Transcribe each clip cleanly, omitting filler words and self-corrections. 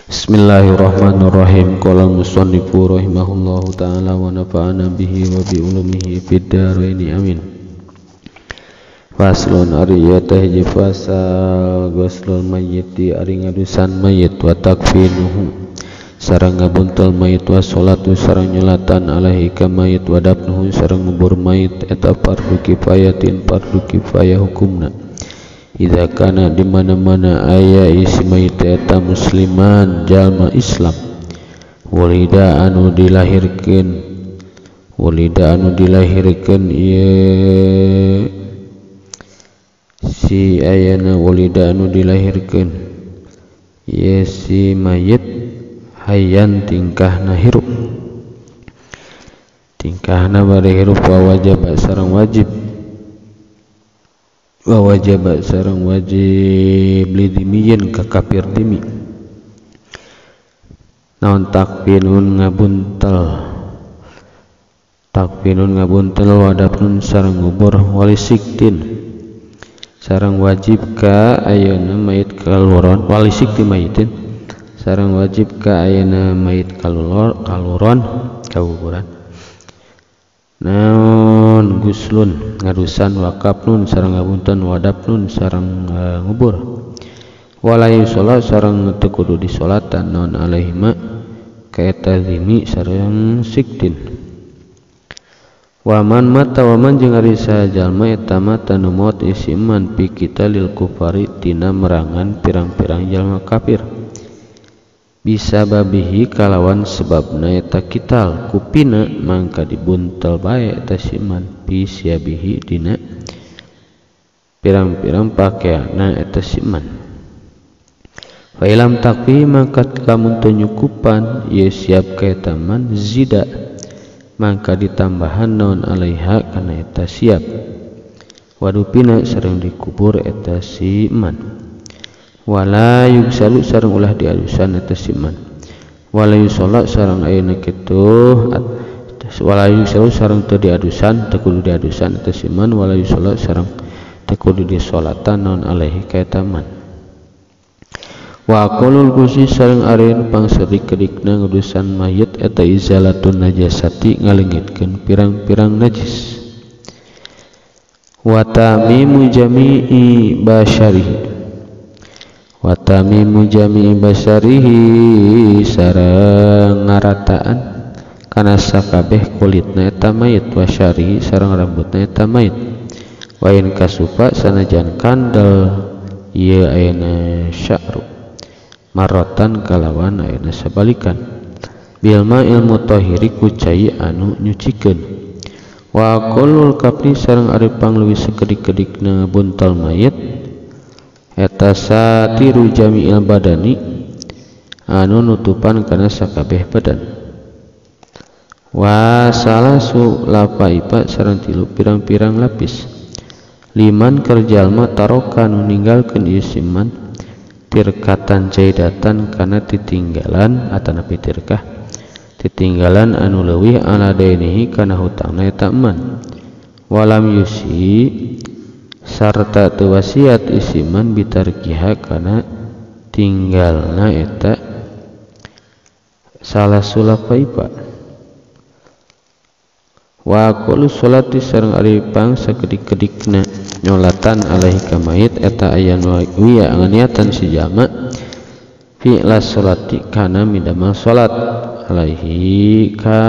Bismillahirrahmanirrahim. Qala al-musannifu rahimahullahu ta'ala wa nafa'ana bihi wa bi ulumihi fid dharain, amin. Faslun ari ieu teh hiji fasal ghuslul mayyit ari ngadusan mayit wa takfinuhu sareng ngabuntel mayit wa salatu sareng nyolatan alaihi ka mayit wa dafnuhu sareng ngubur mayit eta fardu kifayatin fardu kifayah hukumna. Idza kana di mana-mana aya isi mayit eta musliman jalma Islam walida anu dilahirkeun ieu si ayana walida anu dilahirkeun ieu si mayit hayyan tingkahna hirup tingkahna bari hirup wa wajib sareng wajib wa wajib sareng wajib lidimiyin ka kafir dimi naon takfinun ngabuntel wadapun sareng ngubur walisiktin sareng wajib ka ayeuna mayit kaluron walisikti mayitin sareng wajib ka ayeuna mayit kaluron kaguguran naon guslun ngadusan wakafnun sareng ngabunten wadapnun sareng ngubur walai sholat sareng teu kudu disolatan naon alaihima kaeta zimi sareng siktin waman mata waman jeung ari sajalma eta mata nu maot isiman pi kitalil kufari tina merangan pirang-pirang jalma kafir bisa babihi kalawan sebabna eta kital kupina mangka dibuntel bae eta siman bi siabihi dina pirang-pirang pakeana eta siman fa ilam takfi mangka lamun teu nyukupan ieu siap ka eta man zida mangka ditambahan naon alaiha kana eta siap wadupina sareng dikubur eta siman wala yugsalu sareng ulah diadusan eta siman wala yusolat sareng ayeuna kitu wala yugsalu sareng teu diadusan teu kudu diadusan eta siman wala yusolat sareng teu kudu disolatan naon alaihi ka eta man wa aqalul ghusli sareng areun pangsedik-kedikna ngudusan mayit eta izalatun najasati ngalengitkeun pirang-pirang najis wa tamimu jami'i basyarihi watamimu jami'i basarihi sareng ngarataan kana sakabeh kulitna eta mayit wasyarihi sareng rambutna eta mayit wain kasupa sanajan kandel ieu ayeuna sya'ru maratan kalawan ayeuna sabalikan bil ma'il mutahhiri ku cai anu nyucikeun wa qulul kafni sareng ari pangluwih sakedik-kedikna buntal mayit eta satiru jami'il badani anu nutupan kana sakabeh badan wa salasu lapaipa sareng tilu pirang-pirang lapis liman kerjalma taroka nu ninggalkeun ieu siman tirkatan jaidatan kana titinggalan atanapi tirkah titinggalan anu leuwih ala dainihi kana hutangna eta man walam yusi sarta teu wasiat isiman bitarkiha kana tinggalna eta salah sulafaipa wa qulu salati sareng ari pang sakedik-kedikna nyolatan alaihi ka mayit eta aya wiya nganiatan si jalma fi la salati kana midamel salat alaihi ka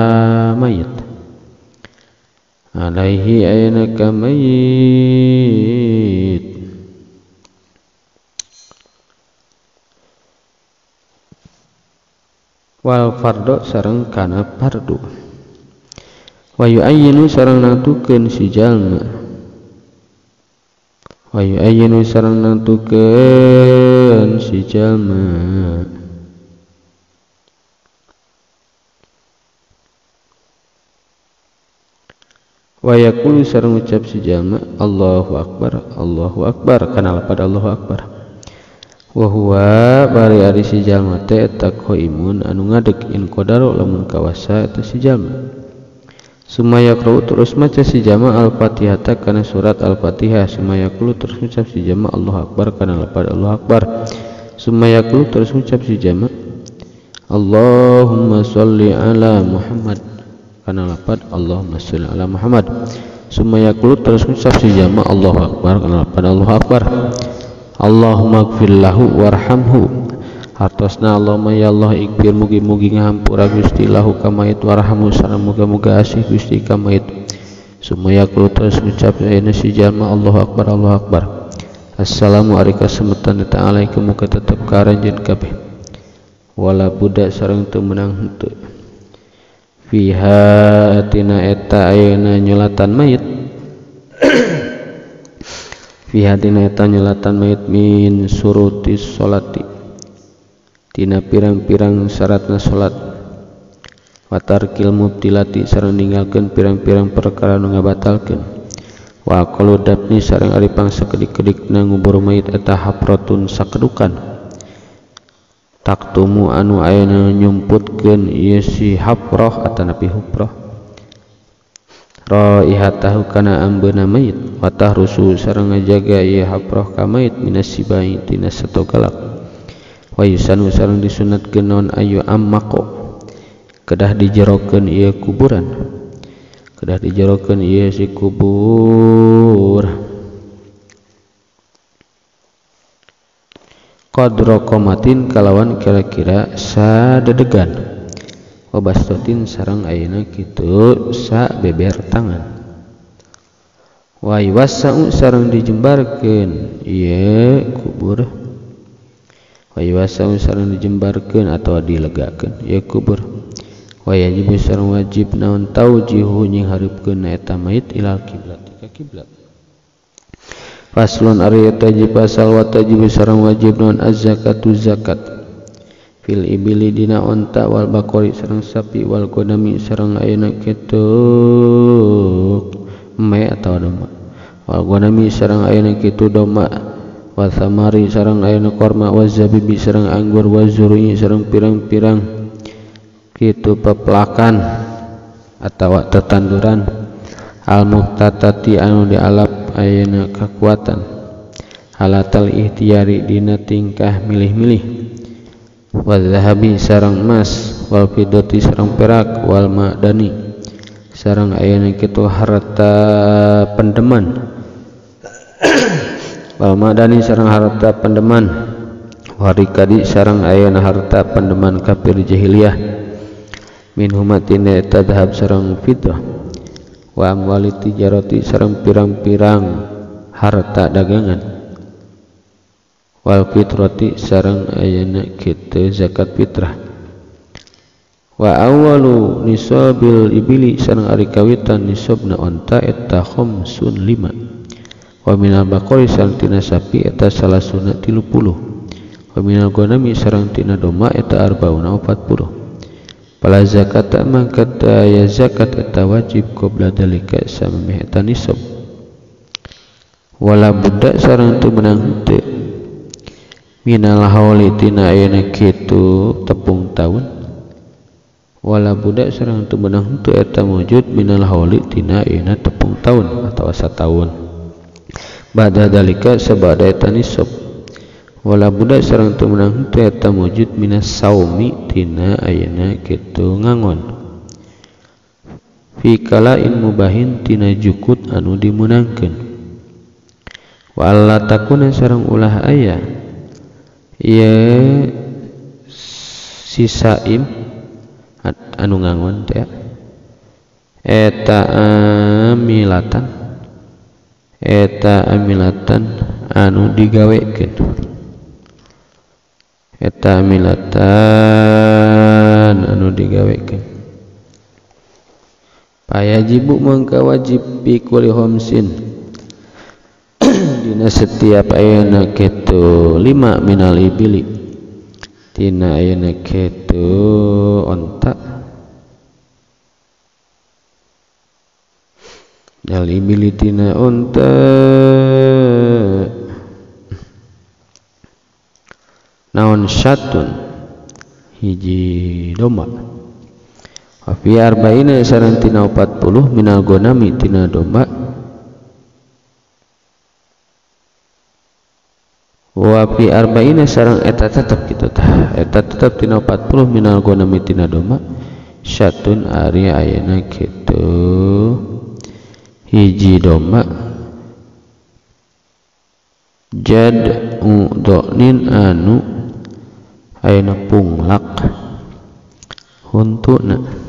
mayit alaihi ayana ka mayit wal fardo sareng kana fardu wa yu'ayyinu sareng nangtukeun si jalma wa yu'ayyinu sareng nangtukeun si jalma wa yaqulu sareng ucap si jalma Allahu akbar Allahu akbar kana lapad Allahu akbar wa huwa bari ari si jalma teh eta qaimun anu ngadeg in qadaro lamun kawasa eta si jalma sumaya qra'u terus maca si jalma al-Fatihah kana surat al-Fatihah sumaya qulu terus ucap si jalma Allahu akbar kana lapad Allahu akbar sumaya qulu terus ucap si jalma Allahumma sholli ala Muhammad kana lapad Allahumma sholli ala Muhammad. Summa yaqulu terus ngucap si jama Allahu akbar kana lapad Allahu akbar. Allahumma ighfir lahu warhamhu. Hartosna Allahumma ya Allah ighfir mugi-mugi ngahampura Gusti lahu ka mayit warhamhu sareng muga-muga asih Gusti ka mayit. Summa yaqulu terus ngucap ayeuna si jalma Allahu akbar Allahu akbar. Assalamu alaikum semetan ta'alaikum muga tetep ka aranjeun kabeh. Wala budak sareng teu meunang henteu. Fiha tina eta ayeuna nyolatan mayit. Fiha tina eta nyolatan mayit min surutis sholati tina pirang-pirang syaratna salat. Watarkil mubtilati sareng ninggalkeun pirang-pirang perkara nu ngabatalkeun. Wa aqallu dafni sareng ari pangsakedik-kedikna ngubur mayit eta hafratun sakedukan. Taktumu anu ayeuna nyumputkeun ieu si hafrah atanapi hufrah raihatahu kana ambeuna mayit wa tahrusu sareng ngajaga ieu hafrah ka mayit minas sibai tina sato galak. Wa yusanu sareng disunatkeun naon ayu ammaqo kedah dijerokeun ieu kuburan kedah dijerokeun ieu si kubur qadra qomatin kalawan kira-kira sadedegan wa bastotin sareng ayeuna kitu sa beber tangan wa yuwassa'u sareng dijembarkeun ieu kubur wa yuwassa'u sareng dijembarkeun atawa dilegakeun ieu kubur wa yajibu sareng wajib naon taujihu nyinghareupeun eta mayit ilal kiblat ka kiblat. Faslun ari tajib pasal wa tajib sareng wajib naon az-zakatu zakat fil ibili dina onta wal baqari sareng sapi wal qadami sareng ayeuna kitu me atawa domba wal qadami sareng ayeuna kitu domba wal samari sareng ayeuna korma wal zabibi sareng anggur wal zurui sareng pirang-pirang kitu peplakan atawa tetanduran al muqtatati anu dialap ayeuna kakuatan halatal ihtiyari dina tingkah milih-milih wal zahabi sareng emas wal fiddati sareng perak wal ma'dani sareng ayeuna kitu harta pendeman wal ma'dani sareng harta pendeman warikadi sareng ayeuna harta pendeman kafir jahiliyah min humatina eta zahab sareng fiddah wa amwali tijarati sareng pirang-pirang harta dagangan wal fitrati sareng ayeuna kitu zakat fitrah wa awwalu nisabil ibili sareng ari kawitan nisabna onta eta khamsun lima wa minal baqari sareng tina sapi eta salasuna 30 wa minal ghanami sareng tina domba eta arbauna 40. Pala zakata mangka ya zakat eta wajib qabla dalika samemeh eta nisab wala budak sareng teu meunang henteu minal hauli tina ayeuna kitu tepung taun wala budak sareng teu meunang henteu eta mujud minal hauli tina ayeuna tepung taun atawa sataun ba'da dalika sabada eta nisab wala budak sareng teu meunang henteu eta mujud minas saumi tina ayeuna kitu ngangon fi kalain mubahin tina jukut anu dimeunangkeun wa alla takuna sareng ulah aya ieu si saim anu ngangon teh eta amilatan anu digawekeun eta amilatan anu digawekeun payajibu mangka wajib bi kulli khamsin dina setiap ayeuna kitu 5 minal ibili tina ayeuna kitu onta minal ibili tina onta naon syatun hiji domba wa fi arba'ina sareng tina 40 minal ghanami tina domba Wa fi arba'ina sareng eta tetep kitu tah eta tetep tina 40 minal ghanami tina domba syatun ari ayeuna kitu hiji domba jad udonin anu ayeuna punglak huntuna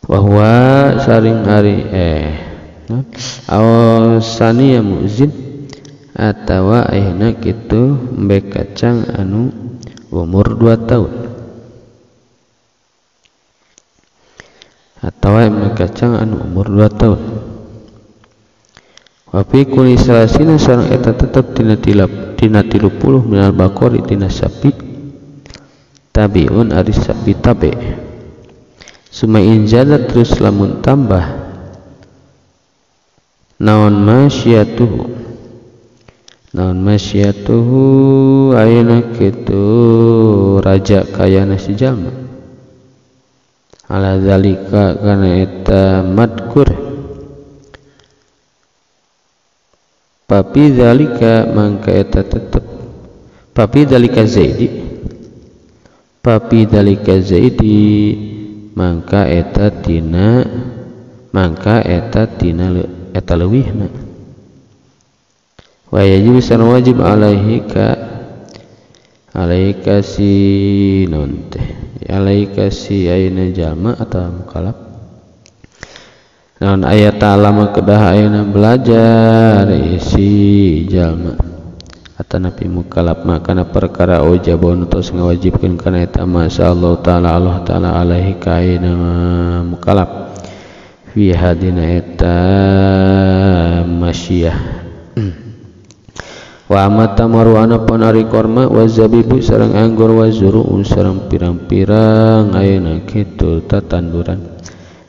bahwa saring ari awsania muzin atawa ayeuna kitu embe kacang anu umur 2 tahun atawa embe kacang anu umur 2 tahun. Wa fi kulli salasina sareng eta tetep tina 30 minal baqari tina sapi tabiun ari sapi tabe. Suma injada terus lamun tambah naon masyatuhu ayeuna kitu raja kayana si jalma ala zalika kana eta madkur papi zalika mangka eta tetep papi zalika zaidi mangka eta tina eta leuwihna wa yajibu sareng wajib alaika si non teh alaika si ayeuna jalma atawa mukalaf naon aya ta'alama kedah ayeuna belajar si jalma atanapi mukalaf makana perkara ojabon tos ngawajibkeun kana eta masyaallah taala Allah taala alaihi kaina mukalaf fi hadina eta masyiyah. Wa amata maru anapun ari korma wa zabibu sareng anggur wa zuru sareng pirang-pirang ayeuna kitu tatanduran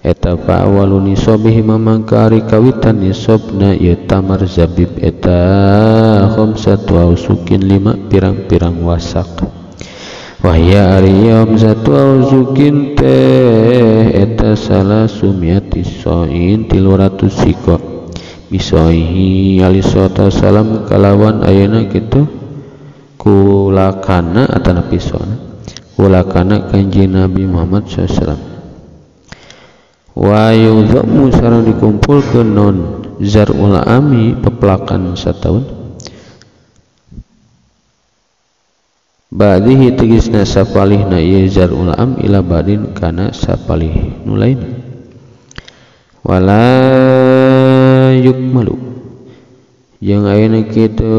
eta fa awalu nisabihi mangka ari kawitan nisabna ieu tamar zabib eta khamsatu ausukin 5 pirang-pirang wasak wahya ari khamsatu ausukin teh eta salah sumiati soin 300 siko bisoihi alaihi salam kalawan ayeuna kitu kulakana atana pisona kulakana kanjeng Nabi Muhammad sallallahu alaihi wasallam. Wa yudhamu sareng dikumpulkeun non zar'ul ami pepelakan sataun ba'dihi tegasna sapalihna ieu zar'ul am ila ba'din kana sapalih nu lain wala yukmalu jeung ayeuna kitu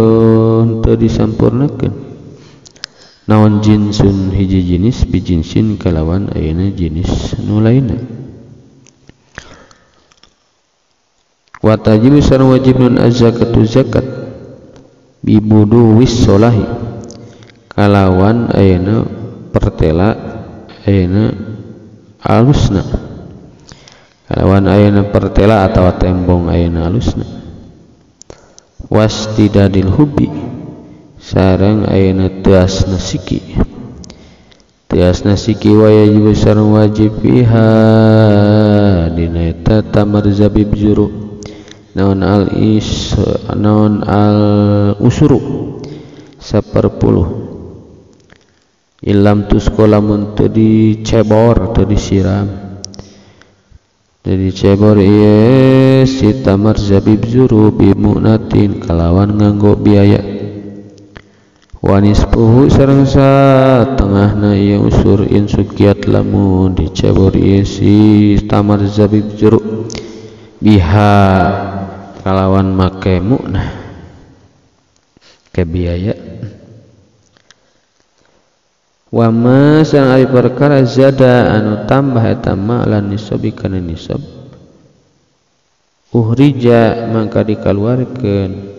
teu disampurnakeun naon jinsun hiji jenis bijinsin kalawan ayeuna jenis nu lainna. Wa tajibu sareng wajib nun az-zakatu zakat bibudu wis solahi kalawan ayeuna pertela ayeuna alusna kalawan ayeuna pertela atawa tembong ayeuna alusna wastidadil hubi sareng ayeuna teasna siki wa yajibu sareng wajib fiha dina eta tamar zabib zuru naon al is naon al usuru 1/10 ilam tusko lamun teu dicebor teu disiram teu dicebor ieu si tamar zabib zuru bimunatin kalawan nganggo biaya wanispuhu sareng satengahna ieu usur insukiat lamun dicebor ieu si tamar zabib zuru biha kalawan make muknah ke biaya. Wa ma sareng ari perkara zada anu tambah eta ma lan nisabi kana nisab uhrija mangka dikaluarkeun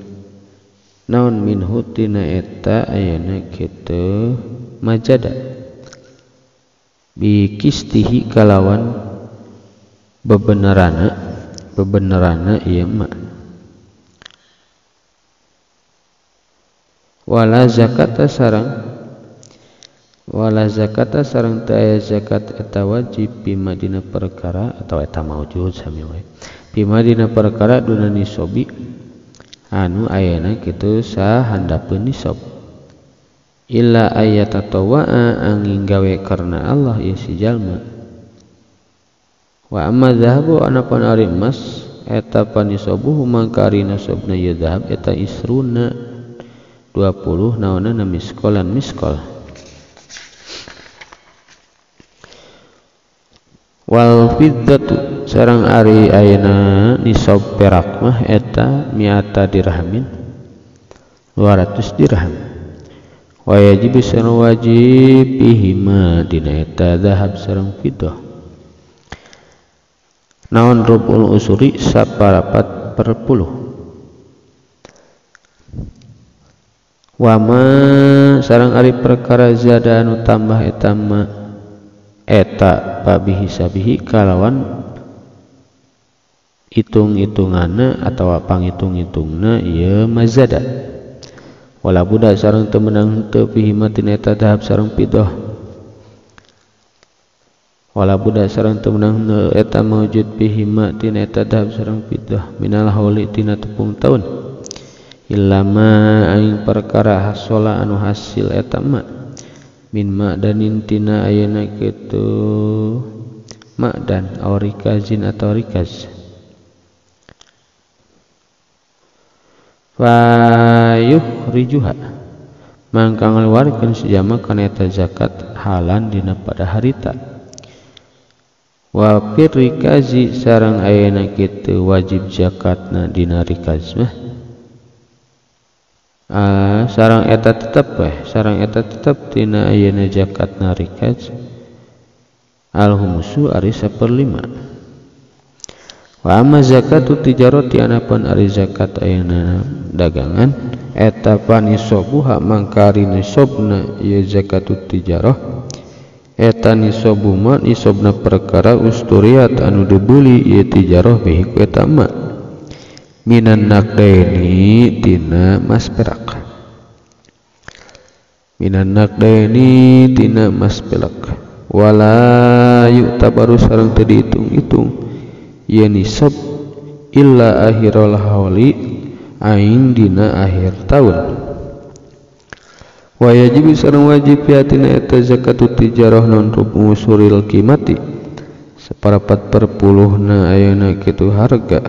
naon minhu tina eta ayeuna kitu majada bikistihi kalawan bebenerana ieu mah. Wala zakata sareng Wala zakata sareng teu aya zakat eta wajib bima dina perkara atau eta maujud sami wae bima dina perkara duna nisobi anu ayana kitu sahandapeun nisab illa ayatatawaa angin gawe karena Allah ieu si jalma. Wa amma zahabu anapun ari emas eta panisobuhu mangka ari nasobna ieu zahab eta isruna 20 naonana miskolan miskol. Wal fiddatu sareng ari ayeuna nisab perak mah eta miata dirhamin 200 dirham. Wa wajib sareng wajib bihima dina eta zahab sareng fiddah naon rubul usuri saparapat per puluh. Wa ma sareng ari perkara zada anu tambah eta ma eta pabihi sabihi kalawan hitung-hitunganna atawa panghitung-hitungna ieu mazada. Wala budak sareng teu meunang teu fihi ma tina eta dahab sareng fiddah. Wala budak sareng teu meunang eta maujud fihi ma tina eta dahab sareng fiddah minal hauli tina tepung taun illa ma aing perkara hasola anu hasil eta ma min ma'danin tina ayeuna kitu ma'dan aw rikazin atau rikaz fa yukhrijuha mangka ngaluarkeun si jalma kana eta zakat halan dina pada harita. Wa fir rikazi sareng ayeuna kitu wajib zakatna dina rikaz mah sareng eta tetep weh sareng eta tetep tina ayeuna zakatna rikaz al humusu ari 1/5. Wa amma zakatu tijarati anapun ari zakat ayeuna dagangan eta panisobuha mangka ari nisobna ieu zakatu tijarah eta nisobu ma nisobna perkara usturiat anu dibeli ieu tijarah bihi ku eta ma minan naqdaini tina mas perak minan naqdaini tina mas perak wala yu'tabaru sareng teu diitung-itung ieu nisab illa akhirul hauli aing dina akhir taun. Wa yajibu sareng wajib tina eta zakatut tijarah non rubu suril qimati saparapat per puluhna ayeuna kitu harga.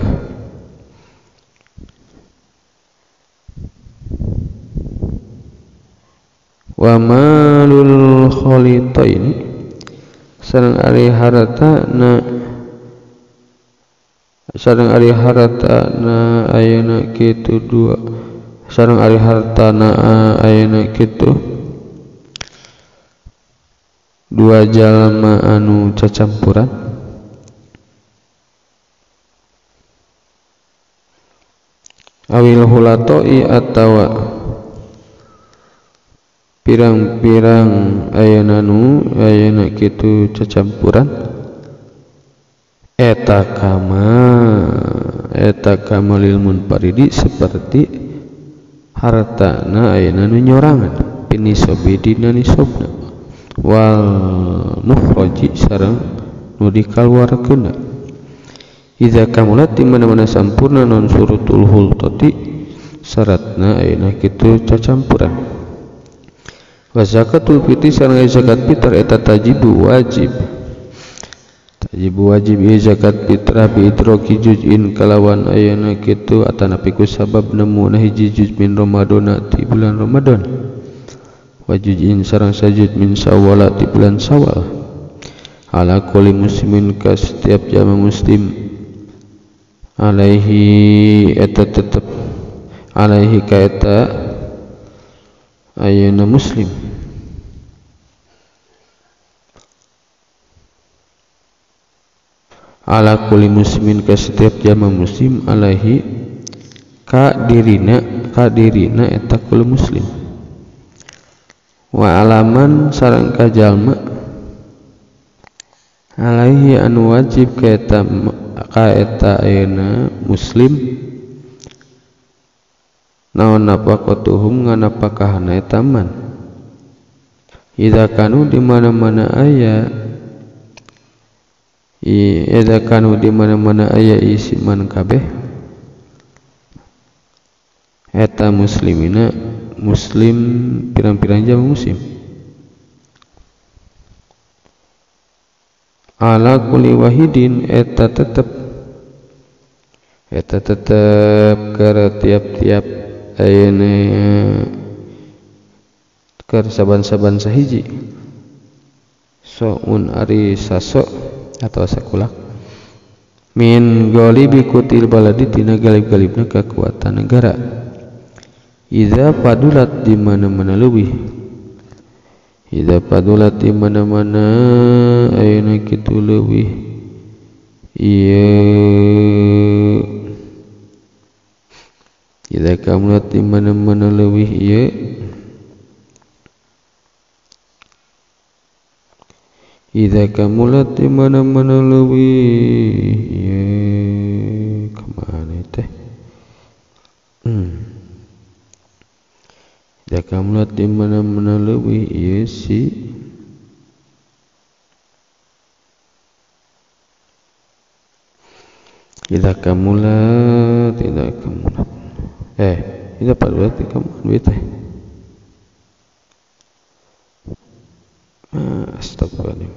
Wa malul khalitaini sareng ari harta na sareng ari harta na ayeuna kitu dua sareng ari harta na ayeuna kitu dua jalma anu cacampuran awil hulatoi atawa pirang-pirang ayeuna nu ayeuna kitu cacampuran eta kama lil munfaridi seperti hartana ayeuna nu nyorangan pinisobi dina nisobna wal mukhraji sareng nu dikaluarkeunna iza kamulat di mana-mana sampurna non surutul hultati syaratna ayeuna kitu cacampuran. Wa zakatul fitri sareng zakat fitrah eta tajibu wajib tajibu wajib ieu zakat fitrah bi idroki juz'in kalawan ayeuna kitu atanapi ku sabab nemuna hiji juz min ramadana ti bulan Ramadan wa juz'in sareng sajud min syawal ti bulan Syawal ala kulli muslimin ka setiap jama muslim alaihi eta tetep alaihi ka eta ayeuna muslim. Ala kulli muslimin ka setiap jama muslim alaihi ka dirina eta kullu muslim wa alaman sareng ka jalma alaihi anu wajib ka eta ayeuna muslim naon nafaqatuhum nganapakahana eta man Idza kanu di mana-mana aya idza kanu di mana-mana aya isi man kabeh eta muslimina muslim pirang-pirang jama muslim ala kulli wahidin eta tetep keur tiap-tiap ayeuna keur saban-saban sahiji soun ari saso atau sakulak min galibi kutil baladi tina galib-galibna kekuatan negara idza padulat di mana-mana leuwih idza padulat di mana-mana ayeuna kitu leuwih ieu idza kamulat di mana-mana leuwih ieu idza kamulat di mana-mana leuwih ieu kamana teh idza kamulat di mana-mana leuwih ieu si idza kamulat idza padulat kamu teh astagfirullah.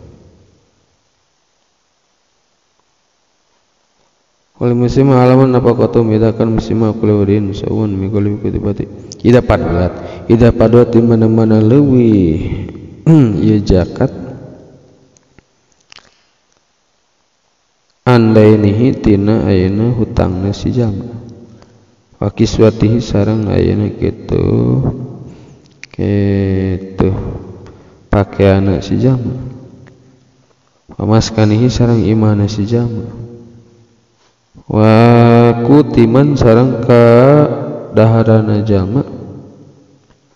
Wal muslim alaman nafaqatu midakan muslima kulawdin sawun migoli kutibati idza padulat di mana-mana leuwih ieu zakat andainihi tina ayeuna hutangna si jalma wa kiswatihi sareng ayeuna kitu kitu pakaianna si jalma wa maskanihi sareng imahna si jalma wa kutiman sareng ka daharana jalma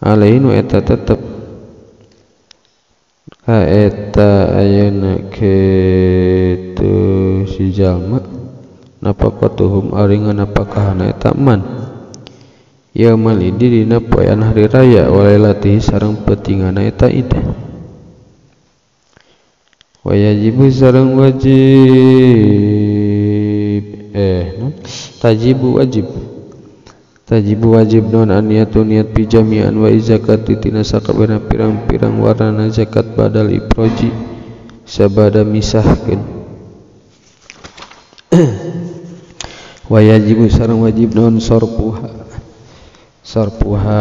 alaihi nu eta tetep ka eta ayeuna kitu si jalma nafaqatuhum ari nganapakahana eta man yaumal idi dina poean hari raya walailatihi sareng peutingana eta id wajibu sareng wajib tajibu wajib non aniyatu niat bi jami'an wa zakat tina sakabehna pirang-pirang warnana zakat badal iproji sabada misahkeun wajibu sareng wajib non sorpuha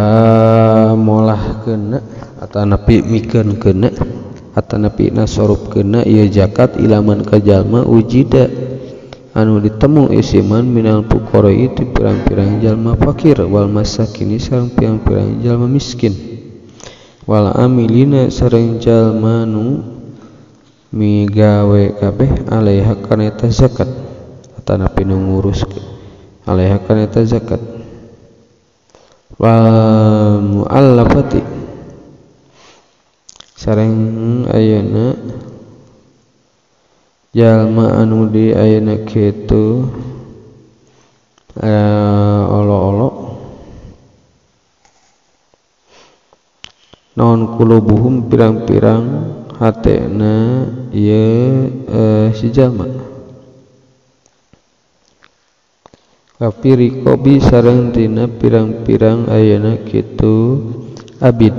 molahkeun atanapi mikeun keuna atanapi nasorupkeun ieu zakat ilaman ka jalma ujida anu ditemu isiman minal fuqara itu pirang-pirang jalma fakir wal masakini sareng pirang-pirang jalma miskin wal amilina sareng jalma nu migawe kabeh alaiha kana eta zakat atanapi nu ngurus alaiha kana eta zakat wal muallafati sareng ayeuna jalma anu di ayeuna kitu olo-olo naon kulubuhum pirang-pirang hatena ieu si jalma kafi riqobi sareng tina pirang-pirang ayeuna kitu abid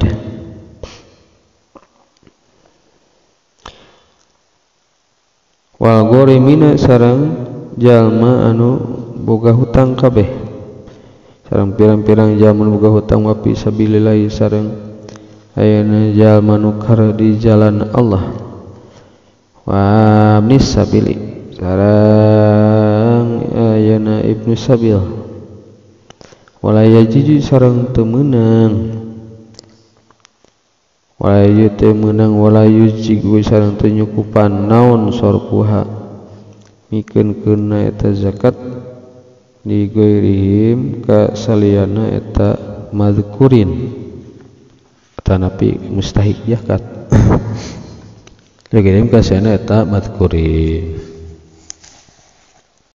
wal ghorimina sareng jalma anu boga hutang kabeh sareng pirang-pirang jalma anu boga hutang wa fi sabilillah sareng ayeuna jalma nu di jalan Allah wa ibnis sabili sareng ayeuna ibnu sabil wala yajiju sareng teu meunang wala teu meunang wala yujigu sareng teu nyukupan naon sorpuha mikeun keuna eta zakat di goirihim ka saliyana eta madhkurin atanapi mustahik zakat lagi ka saliyana eta madhkurin.